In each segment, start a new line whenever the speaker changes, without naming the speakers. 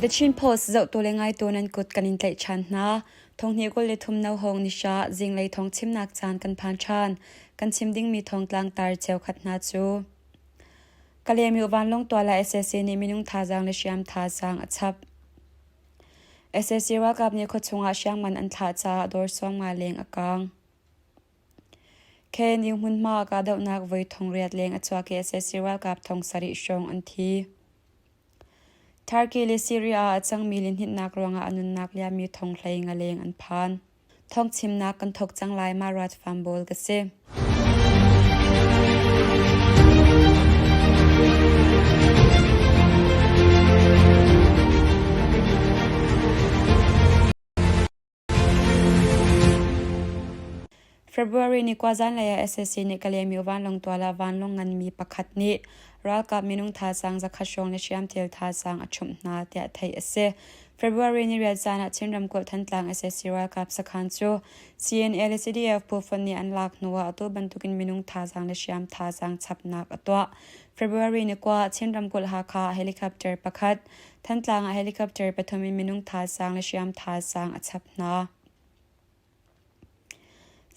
The Chin Post zohtu le ngaitu nan kut kan in tlaih ṭhan hna. Thonghnih 23 no hawng ni hra zinglei thawng chimnak caan kan phan ṭhan. Kan chim dingmi thawngtlang tar cheukhat hna cu Kalaymyo vanlawng tual ah sac nih minung thazaang le hriam thazaang a chap. Sac ralkap nih khuachung ah hriamngan an thlah caah dawr sawmnga leng a kaang. KNU hmunhma ah kahdohnak voi thong riat leng a chuak i sac ralkap thong sarih hrawng an thi. Turkey le Syria ah a cangmi lihninhnak ruangah a nunnak liammi thong hlei nga leng an phan. Thawngchimnak kan thawk cang lai ma Raj Fambawl ka si. February ni kua zanlei ah sac nih Kalaymyo vanlawng tual ah vanlawng nganmi pakhat nih ralkap minung thazaang zakhat hrawng le hriamthil thazaang a ṭhumh hna tiah theih a si. February ni riat zan ah Chin ramkulh Thantlang sac ralkap sakhan cu CNA le CDF phu fonh nih an lak hnu ah atu bantukin minung thazaang le hriam thazaang chapnak a tuah. February ni kua Chin ramkulh Hakha ah helicopter pakhat, Thantlang ah helicopter pathum in minung thazaang le hriam thazaang a chap hna.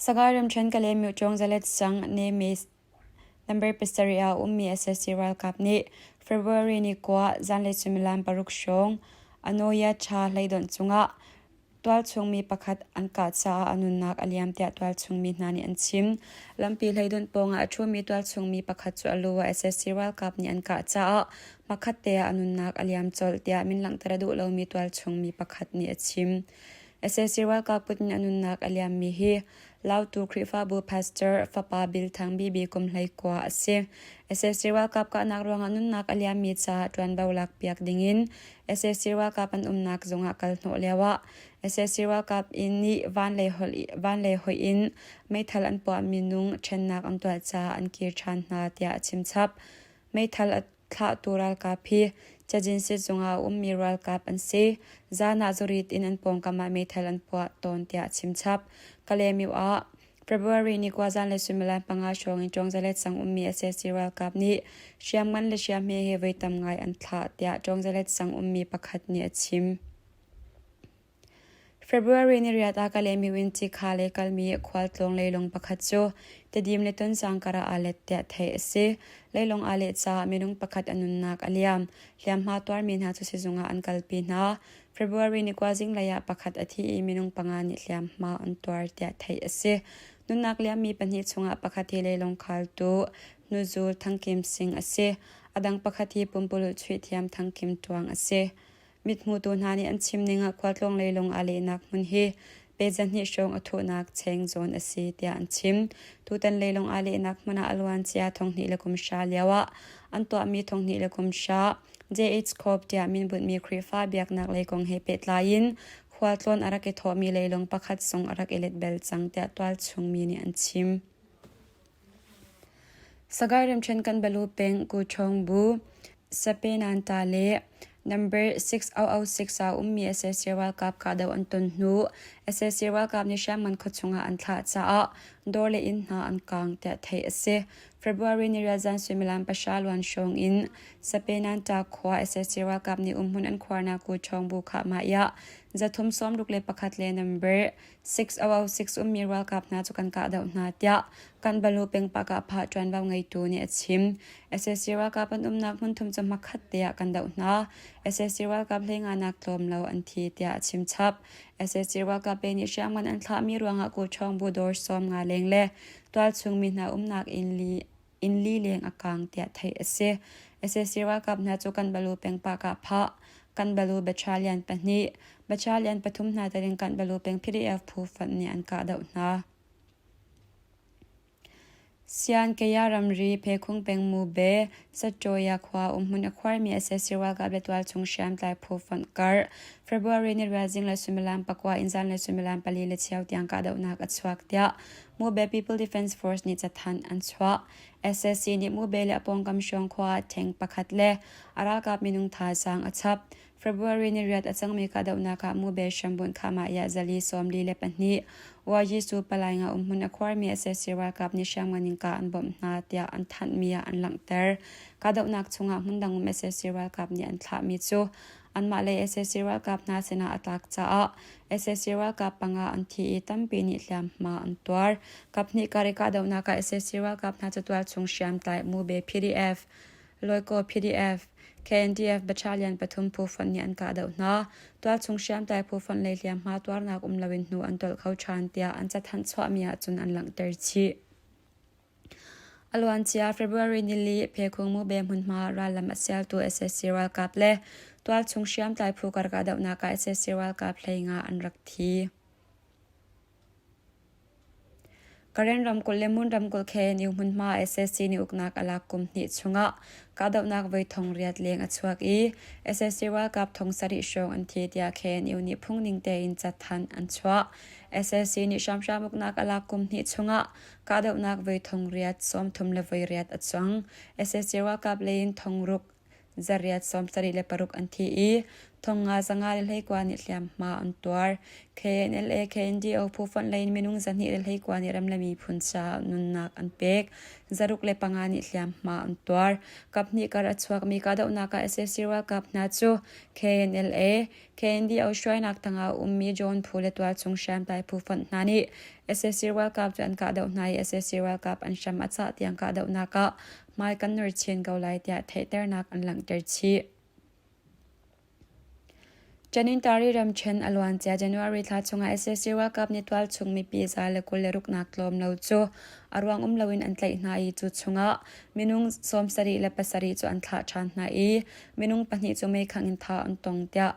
Sagaing ramṭhen Kalaymyo Cawngzalet sang Nemes number pasarih ah a ummi sac ralkap nih February ni kua zanlei suimilam paruk hrawng Anoya Cha hleidonh cungah Tualchung mi pakhat an kah caah a nunnak a liam tiah tualchung mi hna nih an chim. Lampi hleidonh pawngah a ṭhumi tualchung mi pakhat cu a lu ah sac ralkap nih an kah caah hmakhatte ah a nunnak a liam colh tiah min langhter a duh lomi tualchung mi pakhat nih a chim. Sac ralkap kut in a nunnak a liammi hi Lautu Khrihfabu pastor fapa Bill Thang Bibi kum 19 a si. Sac ralkap kahnak ruangah nunnak a liammi caah ṭuanvo lakpiak dingin sac ralkap an umnak zungah kal hnawh lioah sac ralkap in nih vanlei hoih in meithal an puahmi nung ṭhennak an tuah caah an kir ṭhan hna tiah a chimchap. Meithal a thlahtu ralkap hi cazin sizung ah a ummi ralkap an si. Zan ah zurit in an pawngkam ah meithal an puah tawn tiah a chimchap. Kalaymyo ah February ni kua zan le suimilam panga hrawng in Ṭawngzalet sang ummi sac ralkap nih hriamngan le hriamhme he voi tam ngai an thlah tiah Ṭawngzalet sang ummi pakhat nih a chim. February ni riat ah Kalaymyo in Cikha lei kalmi khualtlawng leilung pakhat cu Tedim le Tonzang kar ah aa let tiah theih a si. Leilung aa leh caah minung pakhat a nunnak a liam. Hliamhma tuarmi hna cu sizung ah an kalpi hna. February ni kua zinglei ah pakhat a thi i minung panga nih hliamhma an tuar tiah theih a si. Nunnak liammi pahnih chungah pakhat hi leilung khaltu hnuzul Thang Kim Sing a si. A dang pakhat hi pumpululh chuih thiam Thang Kim Tuang a si. Mithmutu hna nih an chim ning ah khualtlawng leilung aa lehnak hmun hi pe zahnih hrawng a thuhnak cheng zawn a si tiah an chim. Tutan leilung aa lehnak hmun ah a luancia thonghnih le kum hra lio ah an tuahmi thonghnih le kum hra JH Corp tiah min bunhmi Khrihfa biaknak lei kong he pehtlai in khualtlawn a rak i thawhmi leilung pakhat zong a rak i let bel cang tiah tualchung mi nih an chim. Sagaing ramṭhen kan balu peng Kuchawng bu Sapenanta le Number 6006 ah ummi sac ralkap kahdoh an ton hnu sac ralkap nih hriamngan khuachung ah an thlah caah dawr le inn hna an kaang tiah theih a si. February ni riat zan suimilam pahra luan hrawng in Sapenanta khua sac ralkap nih umhmun an khuarnak Kuchawng bu khahmah ah zathum sawmruk le pakhat le number 6006 ummi ralkap hna cu kan kahdoh hna tiah kan balu peng pakah ṭuanvo ngeitu nih a chim. Sac ralkap an umnak hmunthum cu hmakhat te ah kan doh hna. Sac ralkap hleinganak tlawm lo an thi tiah a chim chap. Sac ralkap pe nih hriamngan an thlahmi ruangah Kuchawng bu dawr sawm nga leng le tualchung mi hna umnak inn li inn li leng a kaang tiah theih a si. Sac ralkap hna cu kan balu peng pakah phah, kan balu battalion pahnih, battalion pathum hna tel in kan balu peng PDF phu fonh nih an kahdoh hna. Sian Kaya ramri Phekhung peng Mube Satṭawya khua umhmun a khuarmi sac ralkap le tualchung hriamtlai phu fonh kar February ni riat zinglei suimilam pakua in zanlei suimilam pali le cheu tiang kahdohnak a chuak tiah Mube People Defense Force nih cathanh an chuah. SAC nih Mube le a pawngkam hrawng khua ah ṭheng pakhat le a ralkap minung thazaang a chap. February ni riat a cangmi kahdohnak ah Mube hrambunh Khahmah zali 42 YGsu palai nga umhmun a khuarmi sac ralkap nih hriamngan in kah an bawmh hna tiah an thanhmi ah an langhter. Kahdohnak chungah hmundang um sac ralkap nih an thlahmi cu Anmah lei sac ralkap hna sinah a tlak caah sac ralkap panga an thi i tampi nih hliamhma an tuar. Kaphnih kar i kahdohnak ah sac ralkap hna cu tualchung hriamtlai Mube PDF, Loikaw PDF, KNDF battalion pathum phu fonh nih an kahdoh hna. Tualchung hriamtlai phu fonh lei hliamhma tuarnak um loin hnu an tolh kho ṭhan tiah an cathanh chuahmi ahcun an langhter chih. A luancia February nili Phekhung Mube hmunhma rallam a sialtu sac ralkap le tualchung hriamtlai phu kar kahdohnak ah sac ralkap 15 an rak thi. Karen ramkulh le Mon ramkulh KNU hmunhma sac nih uknak a lak kum hnih chungah kahdohnak voi thong riat leng a chuak i sac ralkap thong sarih hrawng an thi tiah KNU nih phungning tein cathanh an chuah. Sac nih hramhram uknak a lak kum hnih chungah kahdohnak voi thong riat 30 le voi riat a cuang. Sac ralkap lei in thong ruk zariat 76 an thi i thongnga 521 nih hliamhma an tuar. KNLA KNDO phu fonh lei in minung 221 nih ram le miphun caah nunnak an pek. Zaruk le panga nih hliamhma an tuar. Kaphnih kar a chuakmi kahdohnak ah sac ralkap hna cu KNLA KNDO hruainak tangah a ummi John phu le tualchung hriamtlai phu fonh hna nih sac ralkap cu an kahdoh hna i sac ralkap an hram a cah tiang kahdohnak ah hmai kan nor chin ko lai tiah theihternak an langhter chih. Chanintari ramṭhen a luancia January thla chungah sac ralkap nih tualchung mipi za le 26 nak tlawm lo cu a ruang um loin an tlaih hna i cu chungah minung 77 cu an thlah ṭhan hna i minung pahnih cu meikhangh in thah an tong tiah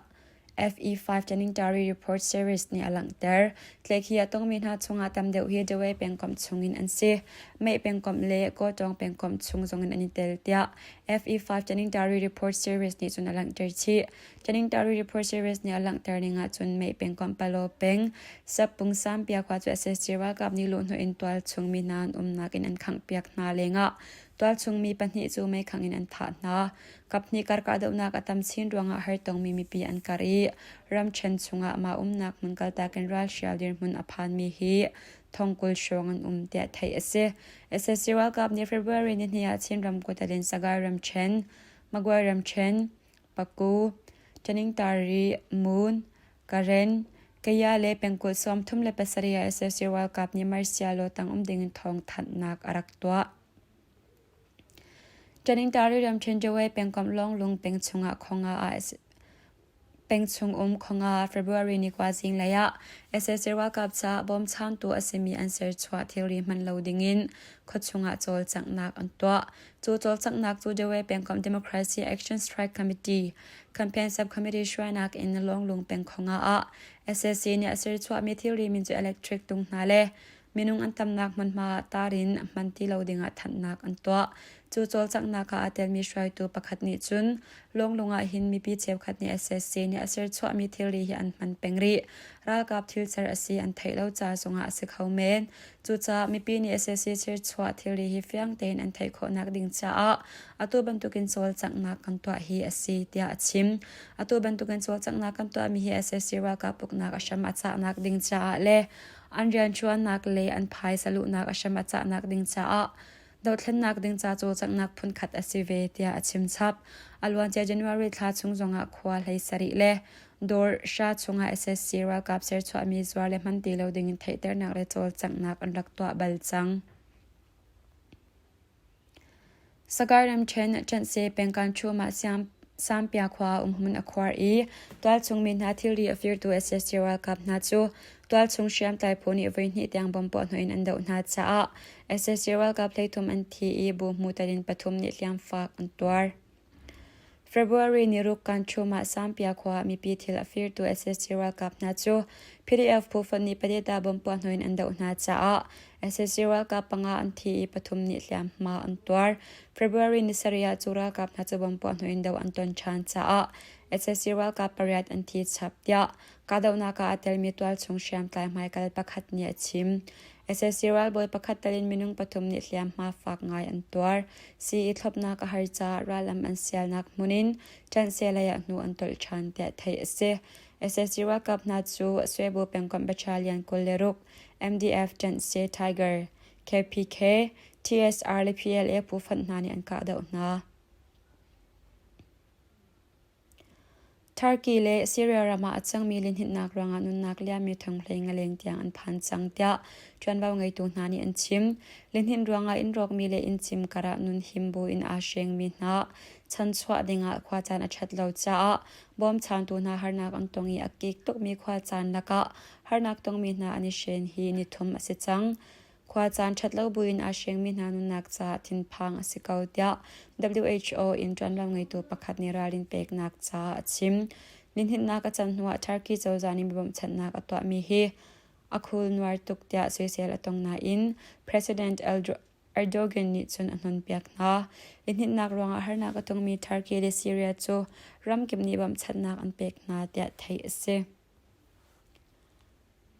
FE5 Chanintari Report Series nih a langhter. Tlaihkhih a tongmi hna chungah tam deuh hi Dawei pengkomh chungin an si. Mei pengkomh le Kawtawng pengkomh chung zongin an i tel tiah FE5 Chanintari Report Series nih cun a langhter chih. Chanintari Report Series nih a langhter ning ahcun Mei pengkomh Palaw peng Sappung Sampia khua cu SSG ralkap nih luhhnawh in tualchung mi hna an umnak in an khanghpiak hna lengah tualchung mi pahnih cu meikhangh in an thah hna. Kaphnih kar kahdohnak a tam chin ruangah hartongmi mipi an karh i ramṭhen chungah mah umnak hmun kaltak in ralhrial dirhmun a phanmi hi thongkul hrawng an um tiah theih a si. Sac ralkap nih February nihnih ah Chin ramkulh Talin Sagaing ramṭhen, Magway ramṭhen, Paku, Taningtari, Mun, Karen, Kaya le pengkulh 37 ah sac ralkap nih martial law tang um dingin thawngthanhnak a rak tuah. Taningtari ramṭhen Dawei pengkomh Lawnglung peng chungah Khonga ah peng chung um Khonga February ni kua zinglei ah sac ralkap caah bawmchantu a simi an serchuah thilri hman lo dingin khuachung ah cawlcanghnak an tuah. Cu cawlcanghnak cu Dawei pengkomh Democracy Action Strike Committee Campaign Subcommittee hruainak in Lawnglung peng Khonga ah sac nih a serchuahmi thilri min cu electric tung hna le Minung an tamnak hmunhma ah tar in hman ti lo dingah thanhnak an tuah. Cu cawlcanghnak ah aa telmi hruaitu pakhat nih cun Lawnglung ah hin mipi cheukhat nih sac nih a serchuahmi thilri hi an hman peng rih. Ralkap thilser a si an theih lo ca zongah a si kho men. Cucaah mipi nih sac serchuah thilri hi fiang tein an theih khawhnak ding caah atu bantukin cawlcanghnak kan tuah hi a si tiah a chim. Atu bantukin cawlcanghnak kan tuahmi hi sac ralkap uknak a hram a cahnak ding caah le an rianṭuannak le an phaisa luhnak a hram a cahnak ding caah dothlennak ding ca cawlcanghnak phunkhat a si ve tiah a chim chap. A luancia January thla chung zongah khua hlei sarih le dawr hra chungah SSC ralkap serchuahmi zuar le hman ti lo dingin theihternak le cawlcanghnak an rak tuah bal cang. Sagaing ramṭhen Ṭanhse pengkan Chum ah Sampia khua ah umhmun a khuar i tualchung mi hna thilri a firtu sac ralkap hna cu tualchung hriamtlai phu nih voihnih tiang bomb puahhnawh in an doh hna caah sac ralkap 13 an thi i bu hmu tel in pathum nih hliamfak an tuar. February ni ruk kan chum ah Sampia khua ah mipi thil a firtu sac ralkap hna cu PDF phu fonh nih Padeta bomb puahhnawh in an doh hna caah sac ralkap panga an thi i pathum nih hliamhma an tuar. February ni sarih ah cu ralkap hna cu bomb puahhnawh in doh an ton ṭhan caah sac ralkap pariat an thi chap tiah kahdohnak ah aa telmi tualchung hriamtlai hmaikal pakhat nih a chim. Sac ralbawi pakhat tal in minung pathum nih hliamhma fak ngai an tuar. Sii thlopnak a har caah rallam an sialnak hmun in ṭanhse lei ah hnu an tolh ṭhan tiah theih a si. Sac ralkap hna cu Swebu pengkomh Battalion 26, MDF ṭanhse Tiger, KPK, TSR le PLA phu fonh hna nih an kahdoh hna. Turkey le Syria ram ah a cangmi lihninhnak ruangah nunnak liammi thonghlei ngaleng tiang an phan cang tiah ṭuanvo ngeitu hna nih an chim. Lihninh ruangah inn rawkmi le inn cim karah nun him buin aa hrengmi hna chanchuah dingah khuacaan a ṭhat lo caah bawmchantu hna harnak an tong i a kik tukmi khuacaan lakah harnak tongmi hna an i hren hi nithum a si cang. Khuacaan ṭhat lo buin aa hrengmi hna nunnak caah thinphang a si ko tiah WHO in ṭuanvo ngeitu pakhat nih ralrin peknak ca a chim. Lihninhnak a can hnuah Turkey cozah nih bawmhchanhnak a tuahmi hi a khulnuar tuk tiah soisel a tong nain President Erdogan nih cun a hnonpiak hna. Lihninhnak ruangah harnak a tongmi Turkey le Syria cu ramkip nih bawmhchanhnak an pek hna tiah theih a si.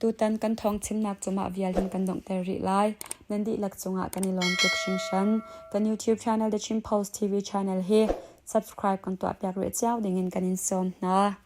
Tutan kan thawngchimnak cu mah vial hin kan donghter rih lai. Nan dihlak cungah kan i lawm tuk hringhran. Kan YouTube channel The Chin Post TV channel hi subscribe kan tuahpiak rih cio dingin kan in sawm hna.